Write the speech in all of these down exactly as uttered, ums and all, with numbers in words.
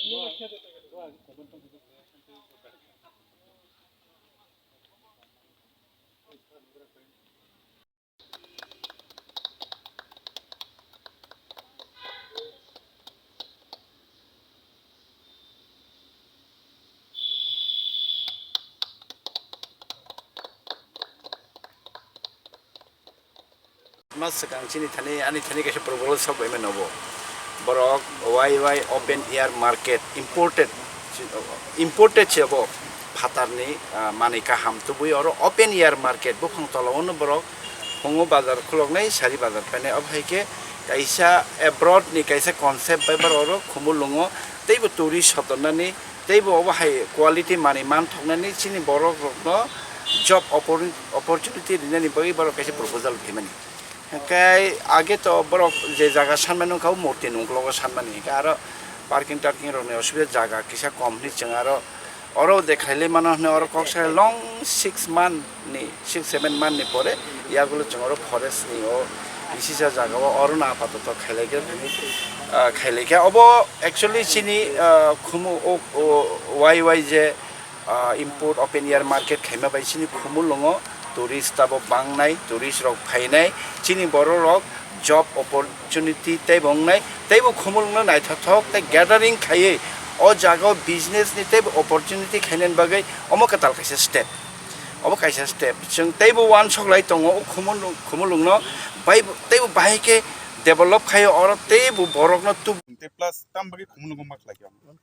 Mas swkang chini thani, ani thani kaisa proposal sok bai mano bo. Borok Y Y open air market imported, imported se bo phatarni, ah, manwi kaham tubui oro open air market buphang tola ono borok phungo bazar khuloknai sari bazar phainai obo hai khe kaisa abroad ni kaisa concept bai borok oro Khumulwngo teibo tourist sotonnani teibo obo hai quality manwi manthoknani chini borok rokno job oppor-, opportunity rinani bagwi borok kaisa proposal phaimani. Hwnkhe age to borok je jaga sanmani wngkha, o murti ni uklogo sanmani, hwnkhe aro parking tarking rokni osubida, jaga kisa kom hinwi chwng aro oro de khailai mano hwnwi oro kok sai long six month ni, six seven month ni pore yagulo chwng oro forest ni o kisisa jaga o oro no apatoto khailai khe, ah, khailai khe. Obo actually chini, ah, Khumu o, o Y Y je ah, import open air market khaima bai chini Khumulwngo tourist abo bangnai, tourist rok phainai, chini borok rok job opportunity teibo wngnai, teibo Khumulwngno naithothok tei gathering khaiwi o jaga o business ni teibo opportunity khainani bagwi omo kwtal kaisa step. Obo kaisa step. Chwng teibo uansuk lai tongo o Khumulwng-, Khumulwngno bai-, teibo bahai khe develop khai oro teibo borokno tubu. Tei plus tam bagwi Khumulwngo ma khlai khe omo.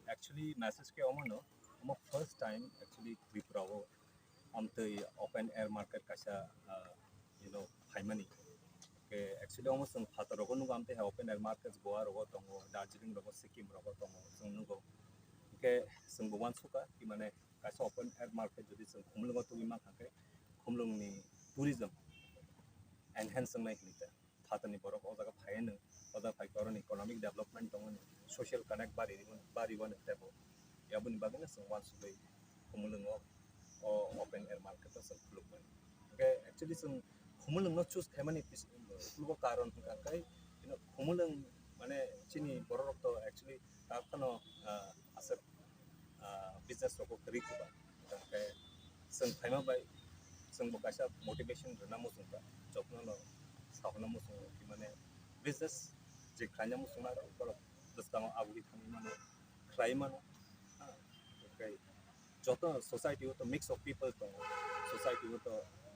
Actually, message khe omo no, omo first time actually Tripura o amtwi open air market kaisa, ah, you know, phaimani. Ke actually omo chwng phatar rogo nugo amtwi hai open air market Goa rogo tongo, Darjeeling rogo, Sikkim rogo tongo, chwng nugo. Ke chwng bo uansukha ki mane kaisa open air market jodi chwng Khumulwngo tubui mankha khe Khumulwngni tourism enhance wngnai hinwi khe. Phatarni borok o jaga phaiya nw, o jaga phai khe oroni economic development tongo nw, social connect bari rwgwno, bari rwgwno tebo. Aboni bagwino chwng uansugwi Khumulwngo o open air market o chwng khulukmani. Hwnkhe actually chwng Khumulwngno choose khaimani pis-, khulugo karon hwnkha khe, you know, Khumulwng mane chini borok rok to actually kak phano, ah, aswk, ah, business rokbo kwrwi kwbang. Hwnkhe chwng phaima bai chwngbo kaisa motivation rwna muchungkha, jotono no sahorna muchungo, mane business je khlaina muchungma rok borok bwskango aboni thangwi mano, khlai mano. Ha, hwnkhe joto society o to mix of people tongo, society o to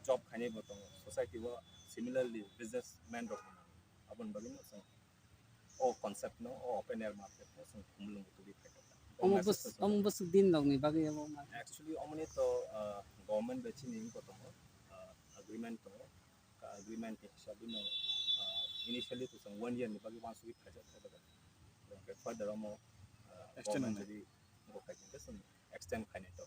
job khainai bo tongo, society o similarly businessman rok tongo. Aboni bagwi no chwng o concept no, o open air market no chwng Khumulwngo tubui phaikha. Omo bwswk, omo bwswk din rokni bagwi omo ma? Actually, omoni to, ah, government bai chini wngkha tongo, ah, agreement tongo. Ka agreement ni hisab no, ah, initially to chwng one year ni bagwi uansugwi phaijak, phaijak. Hwnkhe further omo, ah, extend government hwnwi. Jodi wngkha khaikhe chwng extend khainai to.